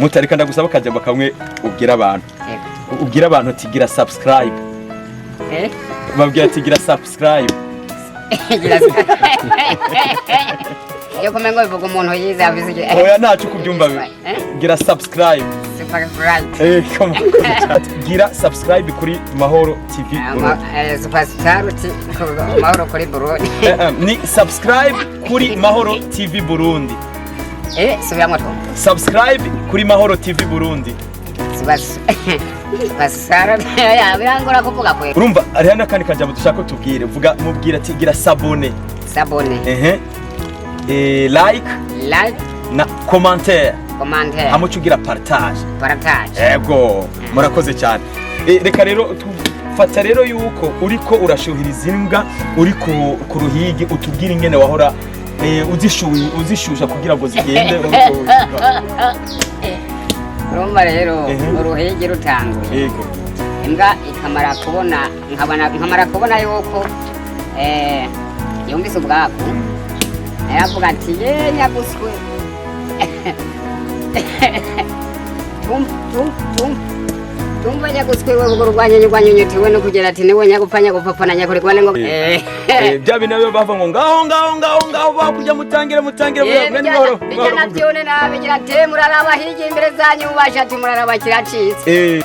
Mutareka ndagusaba akajambo kamwe ubwira abantu. Yego. Ubwira abantu ati gira subscribe. Eh? Babwira ati gira subscribe. Iyo kumengo bivuga umuntu yize abizi. Oya, ntaco kubyumva. Eh? Gira subscribe. Subscribe. Come on. Gira subscribe kuri Mahoro TV Burundi. Superstar uti Mahoro kuri Burundi. Ni subscribe kuri Mahoro TV Burundi. Subiramo twumve. Subscribe kuri Mahoro TV Burundi. Superstar ya birangora kuvuga kwe. Urumva hariho n'akandi kajambo dushaka ko tubwire, vuga, mubwira ati gira s'abonner. S'abonner. Ehe, like. Like. Na commentaire. Commentaire. Hamwe uca ugira partage. Partage. Ego, murakoze cyane. Reka rero tufata rero yuko uriko urashuhiriza imbwa uri ku ruhigi, utubwire ingene wahora uzishusha kugira ngo zigende. Urumva rero, uruhigi rutanguye, imbwa ikamara kubona, nkabona nkamara kubona yuko yumvise ubwaku, yaravuga ati: "Ye nyaguswe, tum tum tum tumva nyaguswe we ubwo rwanya rwanyunyutiwe no kugira ati niwe nyagupfa nyagupfapfa na nyakurigwa ngo." Bya bintu nabyo bava ngo ngaho ngaho ngaho ngaho bakujya mutangire mutangire mwene mahoro. Bijya nabyone nabi gira ati muraraba hirya imbere zanyu ubasha ati muraraba kiracitse.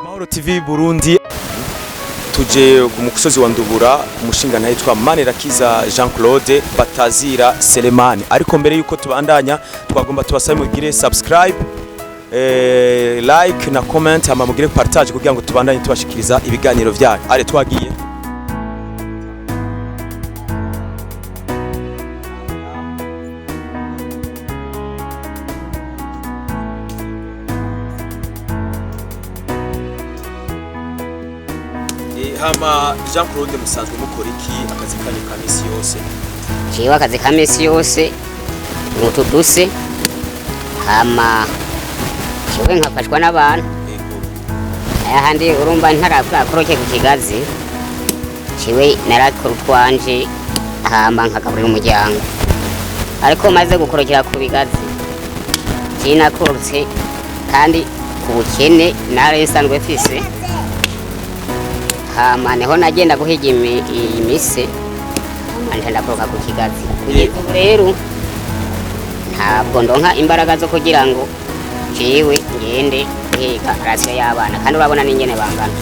Mahoro TV Burundi, tuje ku musozi wa Ndubura, umushinga yitwa Manirakiza Jean Claude batazira Selemani. Ariko mbere yuko tubandanya, twagomba tubasabe mugire subscribe, like na comment, hama mugire partage kugira ngo tubandanye tubashikiriza ibiganiro vyanyu. Are twagiye. Hama Jean Claude, musanzwe mukora iki, akazi kanyu ka misi yose? Jewe akazi ka misi yose ni utuduse, hama jewe nkafashwa n'abantu. Ahandi urumva ntarakoroke ku kigazi, jewe narakora utwanje hama nkagaburira umuryango. Ariko maze gukorokera ku bigazi, jewe nakorotse kandi ku bukene nari nsanzwe mfise, hama niho nagenda guhiga imise, hama nca ndakoroka ku kigazi. Kugeza ubu rero ntabwo ndonka imbaraga zo kugira ngo jewe ngende guhiga ration y'abana, kandi urabona n'ingene bangana.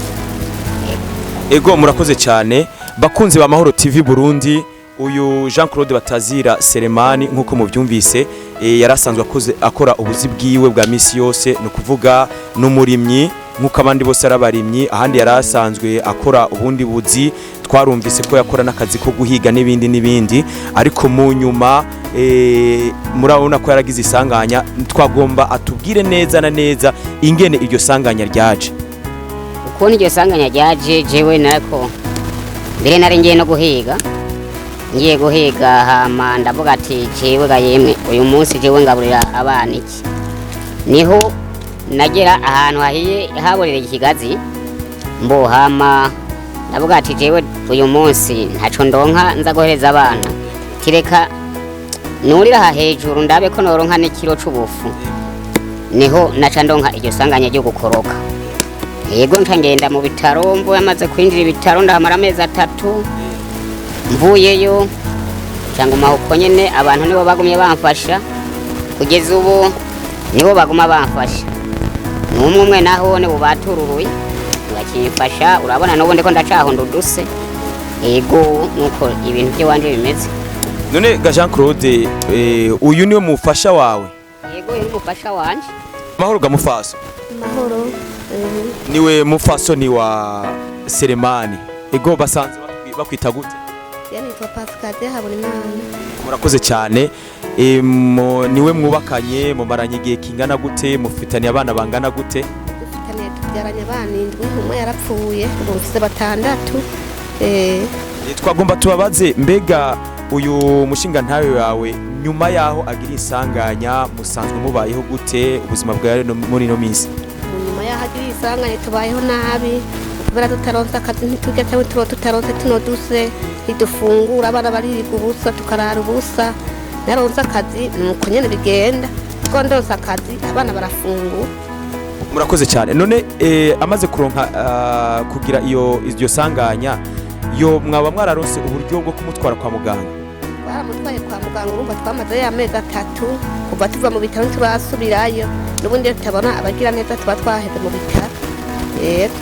Ego, murakoze cyane bakunzi ba Mahoro TV Burundi. Uyu Jean Claude Batazira Selemani, nkuko muvyumvise, yarasanzwe akoze akora ubuzi bwiwe bwa misi yose, ni ukuvuga n'umurimyi nkuko abandi bose arabarimyi. Ahandi yarasanzwe akora ubundi buzi, twarumvise ko yakora n'akazi ko guhiga n'ibindi n'ibindi, ariko mu nyuma murabona ko yaragize isanganya. Twagomba atubwire neza na neza ingene iryo sanganya ryaje. Ukuntu iryo sanganya ryaje, jewe nako mbere nari ngiye no guhiga, ngiye guhiga, hama ndavuga ati: "Jewe ga yemwe, uyu munsi jewe ngaburira abana iki?" Niho nagera ahantu hahiye haborera ikigazi mbo, hama ndavuga ati: "Jewe uyu munsi ntaco ndonka nza guhereza abana, kireka nurira aha hejuru ndabe ko noronka n'ikiro c'ubufu." Niho naca ndonka iryo sanganya ryo gukoroka. Yego, nca ngenda mu bitaro. Mvuye, amaze kwinjira ibitaro, ndahamara amezi 3. Mvuyeyo cyangwa uko nyene, abantu nibo bagumye bamfasha kugeza ubu, nibo baguma bamfasha n'umwe umwe, naho nibo batururuye bakimfasha. Urabona n'ubu ndiko ndacahonda uduse. Yego, nuko ibintu by'iwanje bimeze. None ga Jean Claude, uyu niwe mufasha wawe? Yego, uyu ni umufasha wanje. Mahoro ga mufaso. Mahoro. Niwe mufasoni wa Selemani. Ego, basanze bakwita gute? Ya, nitwa Pascal Habonimana. Murakoze cyane. Niwe mwubakanye, mumaranye igihe kingana gute, mufitaniye abana bangana gute? Dufitaniye, tubyaranye abana indwi, umwe yarapfuye, ubu mfise batandatu. Twagomba tubabaze, mbega uyu mushinga ntawe wawe nyuma yaho agira isanganya musanzwe mubayeho gute, ubuzima bwawe muri ino minsi? Mu nyuma yaho agira isanganya tubayeho nabi. Kubera Kubera tutaronse akazi ntiturya, cyangwa turo tutaronse tuno duse ntidufungura, abana baririga ubusa, tukarara ubusa. Naronse akazi nuko nyene bigenda, kuko ndonse akazi abana barafungura. Murakoze cyane. None amaze kuronka kugira iyo iryo sanganya, yo mwaba mwararonse uburyo bwo kumutwara kwa muganga? Baramutwaye kwa muganga. Urumva twamazeyo amezi 3 kuva tuva mu bitaro, ntiturasubirayo. N'ubundi iyo tutabona abagira neza tuba twaheze mu bitaro, yego.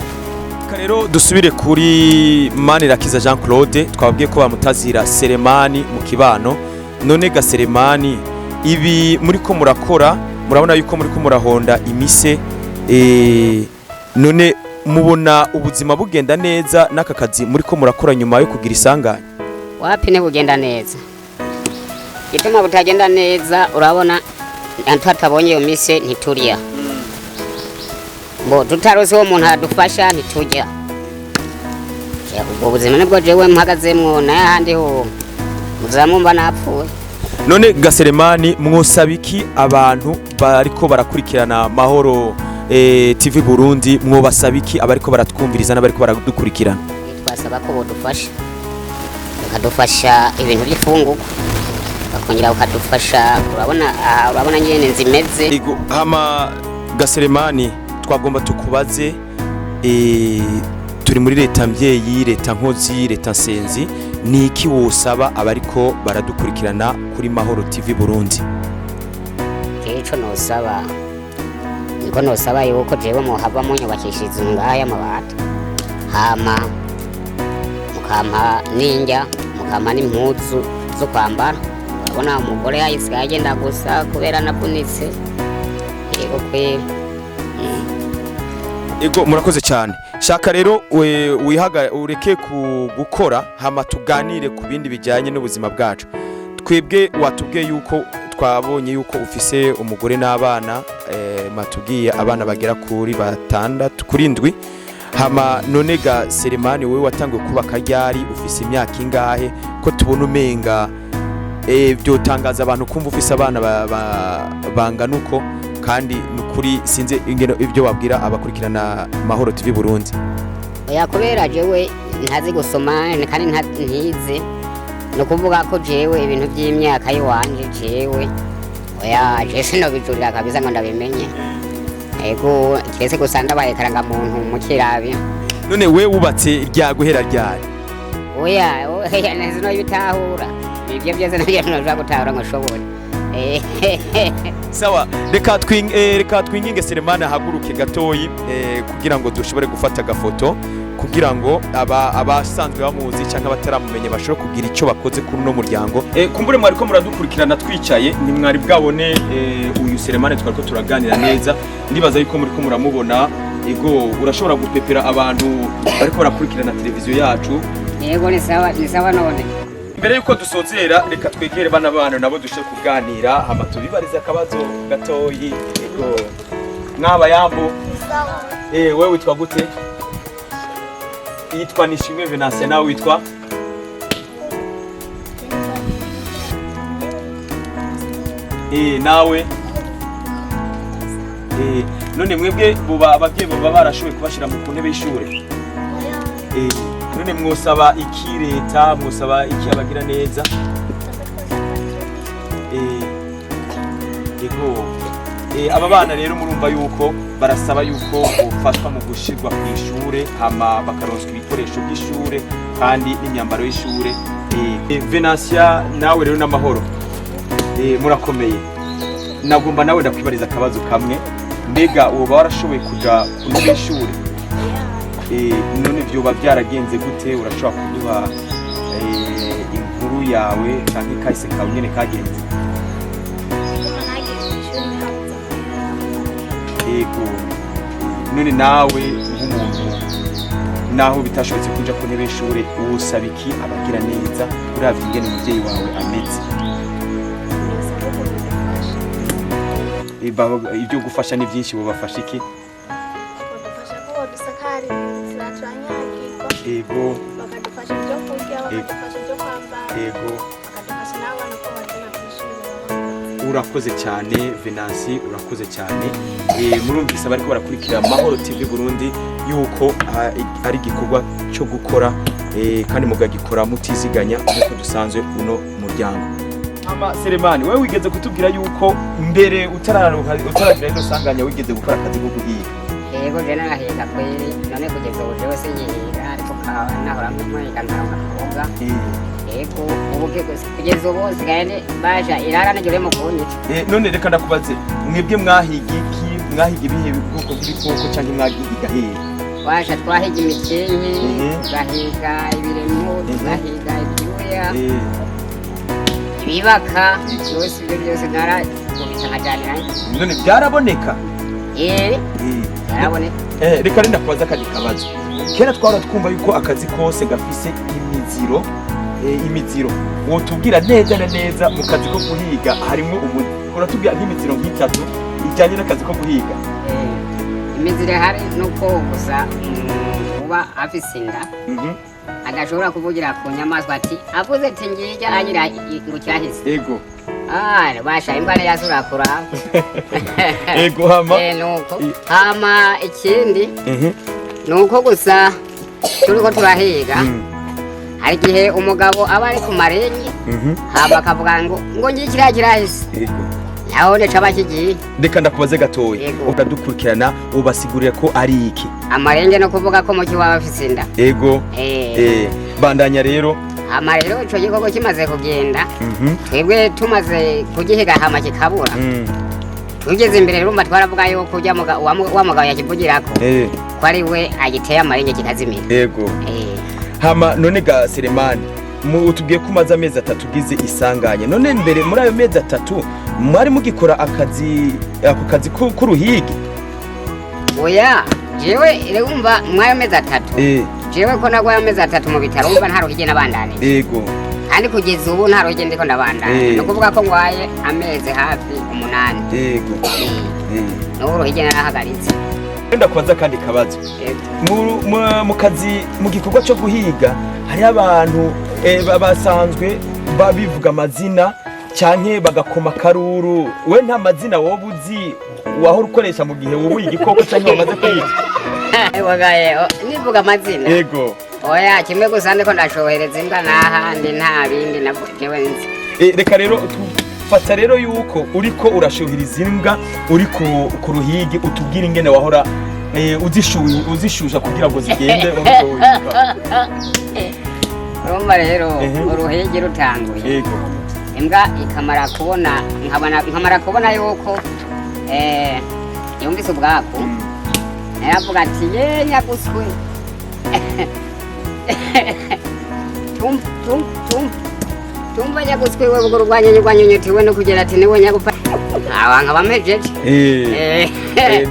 Reka rero dusubire kuri Manirakiza Jean Claude, twababwiye ko bamutazira Seremani mu kibano. None ga Seremani, ibi muri ko murakora, murabona yuko muri ko murahonda imise, none mubona ubuzima bugenda neza n'aka kazi muri ko murakora nyuma yo kugira isanganya? Wapi, ntibugenda neza. Igituma butagenda neza, urabona tutabonye iyo mise ntiturya, bo tutarose uwo muntu adufasha ntiturya. Ubwo buzima nibwo jewe mpagazemwo, naye ahandi ho muzamumva napfuye. None Gaseremani, mwosaba iki abantu bariko barakurikirana Mahoro TV Burundi? Mwobasaba iki abariko baratwumviriza n'abariko baradukurikirana? Twasaba ko bodufasha, bakadufasha ibintu by'ifungurwa, bakongera bakadufasha, urabona aha, urabona nyene nzimeze. Ego, hama Gaseremani, twagomba tukubaze, turi muri leta mvyeyi, leta nkozi, leta nsenzi, ni iki wosaba abariko baradukurikirana kuri Mahoro TV Burundi? Jewe ico nosaba, niko nosaba yuko jewe muhava munyubakisha inzu ngaha y'amabati, hama mukampa n'indya, mukampa n'impuzu zo kwambara. Urabona umugore yahise agenda gusa kubera navunitse. Yego kweri. Ego, murakoze cyane. Shaka rero wihaga ureke ku gukora, hama tuganire ku bindi bijyanye n'ubuzima bwacu. Twebwe watubwiye yuko twabonye yuko ufise umugore n'abana, matubwiye abana bagera kuri 6, kuri 7. Hama none ga Selemani, wewe watanguye kubaka ryari? Ufise imyaka ingahe? Ko tubona umenga byotangaza abantu kumva ufise abana bangana uko, kandi nukuri sinzi ingeno ibyo babwira abakurikirana Mahoro TV Burundi. Oya, kubera jewe ntazi gusoma kandi ntize, ni ukuvuga ko jewe ibintu by'imyaka y'iwanje, jewe oya, je sinobijurira kabisa ngo ndabimenye. Ego, kiretse gusa ndabaye karangamuntu mu kirabi. None we wubatse rya guhera ryari? Oya oya, sinobitahura ibyo byose, nabyo ntushobora gutahura ngo ushobore. Sawa, reka twinginge Selemani ahaguruke gatoyi, kugira ngo dushobore gufata agafoto, kugira ngo aba abasanzwe bamuzi cyangwa bataramumenye bashobore kugira icyo bakoze kuri uno muryango. Kumbure mwariko muradukurikirana twicaye, ntimwari bwabone uyu Selemani twariko turaganira neza. Ndibaza yuko muriko muramubona. Ego, urashobora gupepera abantu bariko barakurikirana televiziyo yacu. Yego, ni sawa, ni sawa none. Mbere yuko dusozera, reka twegere bana bana nabo dushe kuganira, hama tubibarize akabazo gatoyi. Ego, mwaba yambo. Wewe witwa gute? Yitwa Nishimwe Venantia. Nawe witwa? Nawe? None mwebwe buba abavyeyi baba barashoboye kubashira mu ku ntebe y'ishure? None mwosaba iki leta, mwosaba iki abagira neza? Ego. Aba bana rero murumva yuko barasaba yuko bofatwa mu gushirwa ku ishure, hama bakaronswa ibikoresho by'ishure kandi n'imyambaro y'ishure. Venantia, nawe rero n'amahoro? Murakomeye? Nagomba nawe ndakwibariza akabazo kamwe. Mbega woba warashoboye kuja ku ntebe y'ishure? None vyoba byaragenze gute? Urashobora kuduha inkuru yawe canke kahise kawe nyene kagenze? Yego. None nawe nk'umuntu naho bitashobotse kuja ku ntebe y'ishure, usaba iki abagira neza uravye ingene umuvyeyi wawe ameze? Ibyo gufasha ni byinshi, bobafasha iki? Ego. Bakadufasha ibyo kurya, bakadufasha ibyo kwambara, Ego. bakadufasha n'abana ko bagana ku ishuri baba. Urakoze cyane Venansi, urakoze cyane. Murumvise abariko barakurikira Mahoro TV Burundi yuko ari igikorwa cyo gukora, kandi mugagikora mutiziganya nk'uko dusanzwe uno muryango. Ama Selemani, wewe wigeze kutubwira yuko mbere utararonka, utaragira ino sanganya, wigeze gukora akazi ko guhiga. Yego, je narahiga kweri. None kugeza ubu jewe sinyihiga, ariko nahora mwiga nkaronka akaboga. Yego, ubu kugeza ubu sigaye baja irara niryo mu kunyica. None reka ndakubaze, mwebwe mwahiga iki? Mwahiga ibihe bwoko bw'ibikoko, canke mwagihiga hehe? Washa, twahiga imikenke, tugahiga ibiremo, tugahiga ibyuya, ibibaka byose. Ibyo byose narakubita nkajanira. None byaraboneka? Eh, byaraboneka. Reka renda kubaza akandi kabazo. Kera twahora twumva yuko akazi kose gafise imiziro. Imiziro wotubwira neza na neza mu kazi ko guhiga harimwo uratubwira nk'imiziro nk'itatu ijyanye n'akazi ko guhiga. Imiziro ihari nuko gusa uba afise inda adashobora kuvugira ku nyamaswa ati avuze ati ngirya anyira ngo kirahise. Ah, basha, imbwa yasura kuraba. Ego, hama? Nuko hama ikindi nuko gusa turiko turahiga, hari igihe umugabo aba ari ku marengi, hama akavuga ngo ngiye kiriya kirahise, naho caba kigiye. Reka ndakubaze gatoya. Yego. Uradukurikirana, ubasigurira ko ari iki? Amarenge no kuvuga ko muki waba afise inda. Ego. Bandanya rero. Hama rero ico gikorwa kimaze kugenda, twebwe tumaze kugihiga hama kikabura, tugeze imbere urumva twaravuga yuko urya wa mugabo yakivugirako ko ari we agiteye amarenge kikazimira. Hama none ga Selemani, utubwiye ko umaze amezi 3 ugize isanganya. None mbere muri ayo mezi 3 mwari mugikora akazi, ako kazi k'uruhigi? Oya, jewe rero umva, mwayo mezi 3, jewe ko nagwaye amezi 3 mu bitaro, umva nta ruhige nabandanije. Kandi kugeza ubu nta ruhige ndiko ndabandanya. Ni ukuvuga ko ngwaye amezi hafi 8. N'ubu uruhige narahagaritse. Wenda kubaza akandi kabazo. Yego. Mu kazi, mu gikorwa cyo guhiga, hariho abantu basanzwe babivuga amazina canke bagakoma akaruru. We nta mazina woba uzi wahora ukoresha mu gihe wubuye igikoko canke wamaze kwiga? Wagaye, nivuga amazina? Ego. Oya, kimwe gusa ndiko ndashohereza imbwa, n'ahandi nta bindi jewe nzi. Reka rero fata rero yuko uriko urashuhiriza imbwa uri ku ruhigi, utubwire ingene wahora uzishusha kugira ngo zigende uriko wiga. Urumva rero, uruhigi rutanguye, imbwa ikamara kubona, nkamara kubona yuko yumvise ubwaku, naravuga ati: "Ye nyaguswi, tum tum tum tumva nyaguswi we buguru rwanyonyi rwanyonyutiwe no kugira ati niwe nyagupfa." Awa nkaba mpejeje.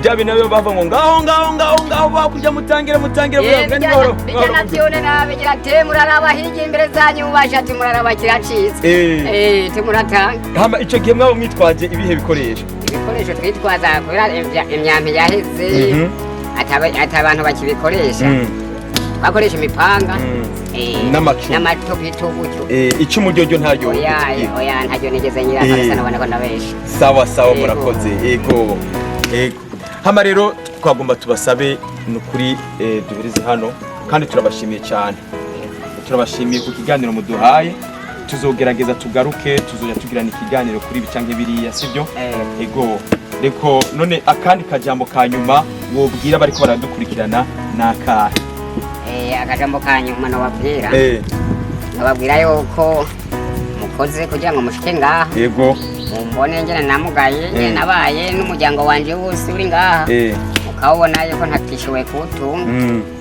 Bya bintu nabyo bava ngo ngaho ngaho ngaho ngaho bakurya, mutangire mutangire mwe ni mahoro. Bijya navyone nabigira ati: "Muraraba hirya imbere zanyu mubasha," ati: "Muraraba kiracitse." Timuratanga. Hama ico gihe mwaba mwitwaje ibihe bikoresho? Ibikoresho twitwaza, kubera imyambi yaheze, ata abantu bakibikoresha, bakoresha imipanga, N'amacumu. n'amatopito gutyo. Icumu ryoryo ntaryo? Oya, oya, ntaryo nigeze ngira kabisa, nabona ko ndabesha. Sawa sawa. Yego. Murakoze. Ego. Hama rero twagomba tubasabe ni ukuri, duhurize hano, kandi turabashimiye cyane, turabashimiye ku kiganiro muduhaye. Tuzogerageza tugaruke, tuzoja tugirana ikiganiro kuri ibi canke biriya, sibyo? Ego. Reko none akandi kajambo ka nyuma wobwira bariko baradukurikirana nakahe? Akajambo ka nyuma nobabwira, nobabwira yuko mukoze kugira ngo mushike ngaha, mumbone ngene namugaye, ngene nabaye n'umuryango wanje wose uri ngaha, ukawubona yuko ntatishoboye kuwutunga,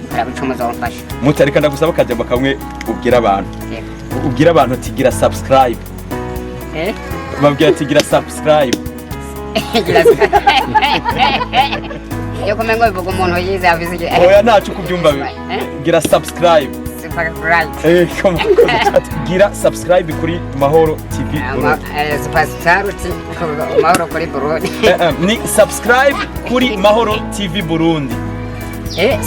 mukarabica muzomfasha. Mutareka ndagusaba akajambo kamwe ubwira abantu. Yego. Ubwira abantu ati: "Gira subscribe." Babwira ati: "Gira subscribe." Yo kumengo bivuga umuntu yize afise Oya, ntaco kubyumva. Gira subscribe. Subscribe. Come on. Gira subscribe kuri Mahoro TV Burundi. Superstar uti Mahoro kuri Burundi. Ni subscribe kuri Mahoro TV Burundi.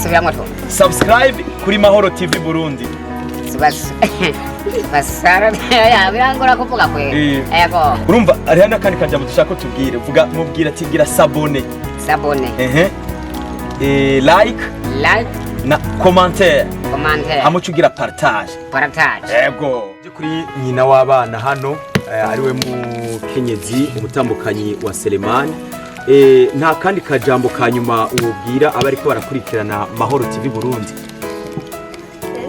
Subiramo tu. Subscribe kuri Mahoro TV Burundi. Basara ya birangora kuvuga kwe. Ego. Urumva hariho n'akandi kajambo dushaka ko tubwire, vuga, mubwira ati gira s'abonner. S'abonner. Ehe, like like na commentaire. Commentaire. Hamwe uca ugira partage. Partage. Ego. Kuri nyina w'abana hano, ariwe mukenyezi umutambukanyi wa Selemani, nta kandi kajambo ka nyuma ubwira abariko barakurikirana Mahoro TV Burundi?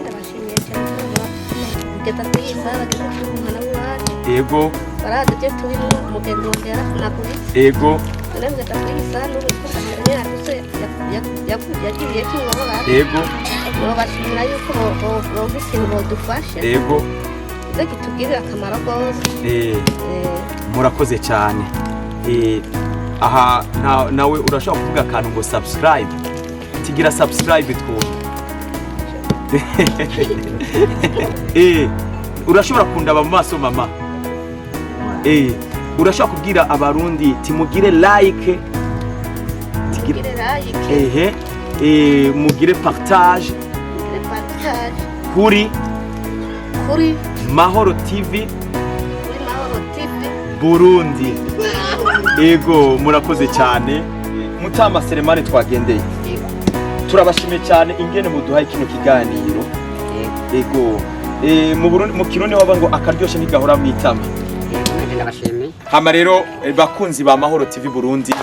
Ndabashimiye cyane kugeza kuri iyi saha bageze kuri umuhana w'iwacu. Barazi ibyo turimo, umugenzi wanjye yarafunaguritse. None kugeza kuri iyi saha n'ubu twafashanya yaduse yagiriye kimwababara. Bashimira yuko boga ikintu bodufasha ibyo kitugirira akamaro rwose. Murakoze cyane. Aha nawe urashobora kuvuga akantu ngo subscribe, tigira subscribe twumve. Urashobora kundaba mu maso mama. Urashobora kubwira Abarundi timugire like, tigire mugire like. Ehe, mugire partage. Mugire partage. Kuri kuri Mahoro TV. Kuri Mahoro TV. Burundi. Ego, murakoze cyane. Mutama Selemani twagendeye, turabashimiye cyane ingene muduhaye kino kiganiro. Ego, mu Burundi, mu Kirundi baba ngo akaryoshe ntigahora mwitama. Yego, nanje ndabashimiye. Hama rero, bakunzi ba Mahoro TV Burundi,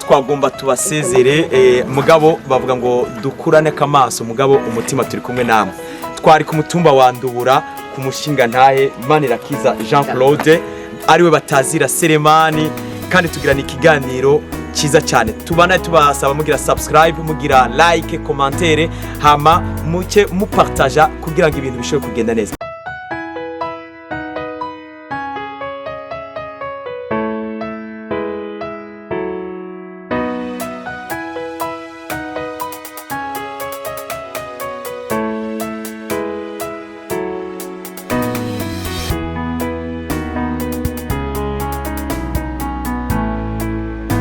twagomba tubasezere, mugabo bavuga ngo dukurane kamaso, mugabo umutima turi kumwe namwe. Twari ku mutumba wa Ndubura ku mushinga ntahe Manirakiza Jean Claude, ariwe batazira Selemani, kandi tugirana ikiganiro cyiza cyane. Tubana tubasaba mugira subscribe, mugira like, commentaire, hama muke mupartaja kugira ngo ibintu bishobore kugenda neza.